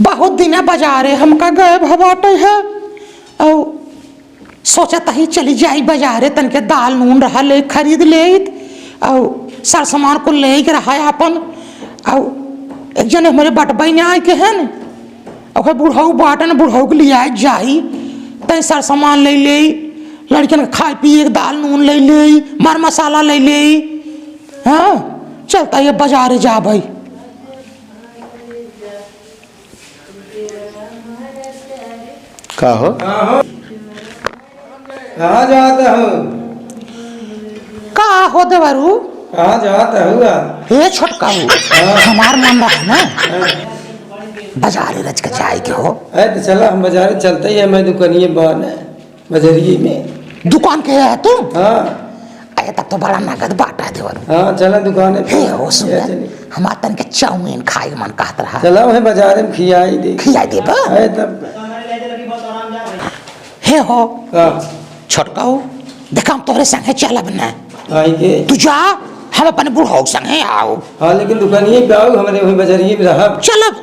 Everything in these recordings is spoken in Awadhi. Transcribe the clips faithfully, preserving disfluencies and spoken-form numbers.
बहुत दिना बजारे हमका गए भवाटे है, और सोचत ही चली जाई बजारे, तनके दाल नून रहा ले खरीद लेइत, और सर सामान कुल लेइ के रहा आपन। और एक जने हमरे बटबई ने आए के है न, ओकर बुढ़ऊ बाटन, बुढ़ऊ के लियाए जाई, तै सर सामान ले लेई, लड़कन के खाए पिए के दाल नून ले लेई, मर मसाला ले लेई। हाँ, चलता ये बजारे जाबई। का हो? कहाँ जात हो? का हो देवरू? कहाँ जात हो आ? हे छोटका हो, हाँ। हमार मन रहा ना, हाँ। बजारे रच के जाए के हो। अरे तो चला, हम बजारे चलते ही, मैं दुकानिए बा ना, बजरिए में। दुकान के है तू? हाँ। अरे तब तो बड़ा नगद बाटा देवरू। हाँ, चला दुकान पे। हे हो सुन, चली। हमार तन के चाउमीन खाए के मन कहत रहा। चला वही बजारे में खियाई दे। खियाई देबा? अरे तब। हे हो। का? छोटका हो, देखा हम तोहरे संगे चलब ना। काहे के? तू जा, हम अपने बुढ़ऊ संगे आओ। हाँ, लेकिन दुकानिए पे आओ, हमरे वही बजरिए में रहब। चलब,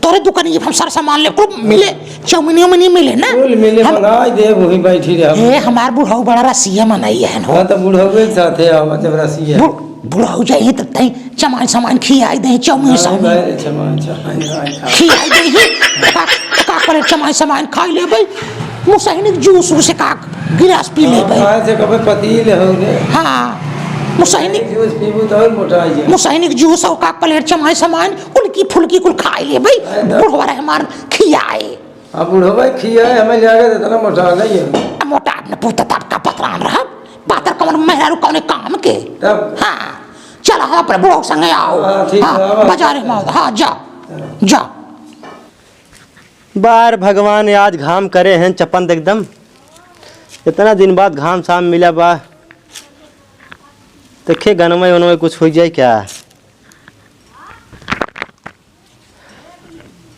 तोहरे दुकानिए पे हम सर सामान ले, कुल मिले, चाउमीन उमीन मिले ना। कुल मिले, हम मंगाई देब, वही बैठी रहब। हे, हमार बुढ़ऊ बड़ा रसिया मनई है हो। हाँ, तो बुढ़ऊ के साथे आओ, जब रसिया। बु-, बुढ़ऊ जाई तो तई चमाइन सामान खियाई दे, चाउमीन नहीं साउमीन। भाई, चमाइन, चमाइन, चमाइन खा। खियाई दे ही। का, का करे चमाइन सामान खाई लेबे? मुसहनी के जूस उस का गिलास पी लेबे। हाँ, खाए से कबे पतील हो रे। हाँ, मुसहनी। जूस पीबू तो और मोटा जाए। मुसहनी के जूस और का प्लेट चमाइन सामान, उल्की फुल्की कुल खाई लेबे। अरे ना। बुढ़वा रहे हमार खियाए। अब बुढ़वा खियाए, हमें जाके इतना मोटा नहीं है। अब मोटा अपने पूत तटका पतरान रहा। पातर कमर मेहरारू कौने काम के? तब? हाँ, चला, हाँ, अपने बुढ़ऊ संगे आओ। हाँ, ठीक है, हाँ, आवा। बजारे में आओ, हाँ, जा, हाँ। जा। बार भगवान आज घाम करे हैं चपंद एकदम। इतना दिन बाद घाम साम मिला बा। देखे गनवे वनवे कुछ हो जाए क्या?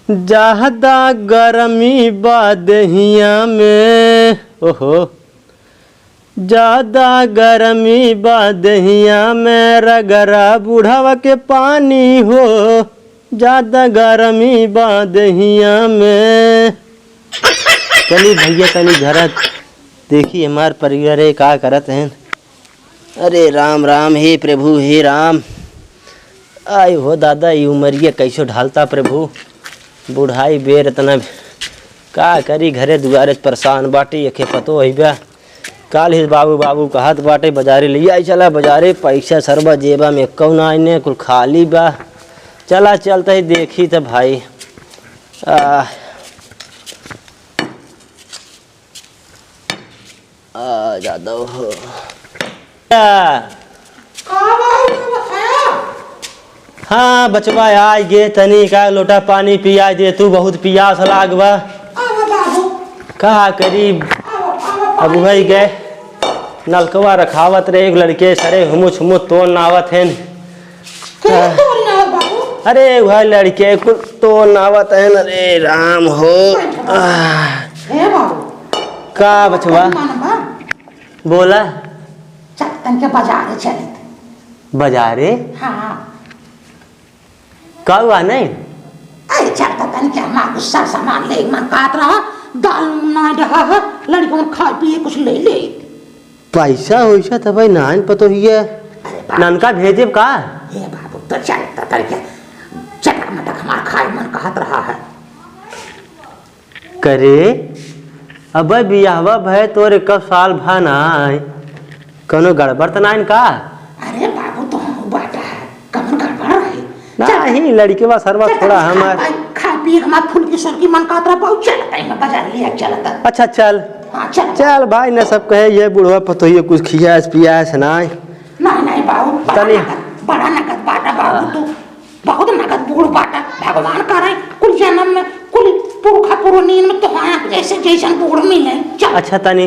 ज्यादा गरमी बा देहिया में, ओहो। ज्यादा गरमी बा देहिया में, रगरा बुढ़वा के पानी हो। ज्यादा गरमी बा देहिया में। चली भैया तनी घरत देखी हमार परिवार है का करत हैं। अरे राम राम, हे प्रभु हे राम। आई हो दादा, ई उमरिया कैसो ढालता प्रभु। बुढ़ाई बेर इतना का करी, घरे दुआरे परेशान बाटी। एके पतो ही बा, काल ही बाबू बाबू कहत बाटे बजारे ले आई चला, बजारे पैसा सरबा जेबा में एक्को ना आइने, कुल खाली बा। चला चलते ही देखी त भाई। आ, आ, जादव हो। का बाबू, का बताया? हाँ, बचवा, आइ गे, तनी का लोटा पानी पियाइ दे तू, बहुत पियास लाग बा। आवा बाबू। का करी, आवा, आवा, अब पानी वही पिया। गए, नलकवा रखावत रहे, एक लड़के सरे हुमुच हुमुच तोड़ नावत हैं। कौन हाँ। तोड़ नावत बाबू? अरे, वह लड़के कुल तोड़ नावत हैं, अरे राम हो। बैठ बाबू। आह। हे बाबू। का बचवा? मानबा? बोला। चल, तनके बजारे चलित। बजारे? हाँ। का हुआ नहीं? अरे, चल, त तनके हमार कुछ सर सामान ले, मन कहत रहा, दाल ना रहा है, लड़कन खाए पिए कुछ ले ले। पैसा वैसा त भाई नाइन पतो ही है। अरे बाप। ननका भेजेब का? हे बाबू, तो चल, त तनके चटक मटक हमार खाए मन कहत रहा है। करे, अबे बियाहवा भए तोरे कब साल भा नाई, कौनो गड़बड़ त नाइन का? अरे बाबू, तो हम बाटा है, कौन गड़बड़ रही? नाही, लड़के बा सरवा चल, थोड़ा चल, हमार। भाई, खा पी के हमार फुल्की सुल्की मन कहत रहा, बहुत चलता है, मैं बाजार लिया चलता। अच्छा, चल। हाँ, चल। चल भाई, न सब कहे, ये बुढ़वा पतोहिए कुछ खियास पियास नाई। नहीं, नहीं बाबू, बड़ा तनी नगद, बड़ा नगद बाटा बाबू, तू बहुत नगद बूढ़ बाटा, भगवान करे कुल जन्म में, कुल पुरखा पुरनीन में तोहरा जैसे जैसन बूढ़ मिले। चल। अच्छा, तनी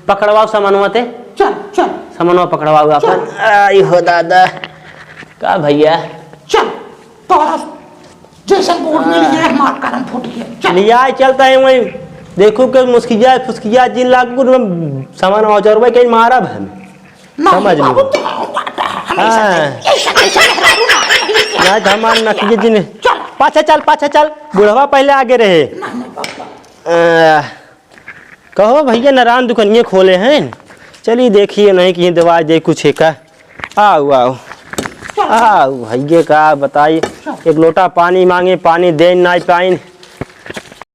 पकड़वाओ सामानवा ते। चल, चल। सामानवा पकड़वाओ चल। आपन। आई हो दादा, का भैया? चल, तोहरा जैसन बूढ़ मिल गया, हमार करम फूट गया। चल। लिया चलता है वहीं, देखो के मुस्किया फुस्किया जिन लागू, सामान औजार भाई कहीं मारा भन। नहीं, समझ बाबू, लो। तो हमेशा हाँ। ऐसा, ऐसा मेहरारू ना है। ना तो हमार नकिए जिन। चल। पाछे चल, पाछे चल। बुढ़वा पहले आगे रहे। नहीं, नहीं, बाबा। अ, कहो भैया, नारायण दुकनिए खोले हैं। चलिए देखिए, नहीं कहीं दवाई दे कुछ है का। आओ, आओ। चल। आओ भैया, का बताई, चल। एक लोटा पानी मांगे, पानी दे ना पाइन।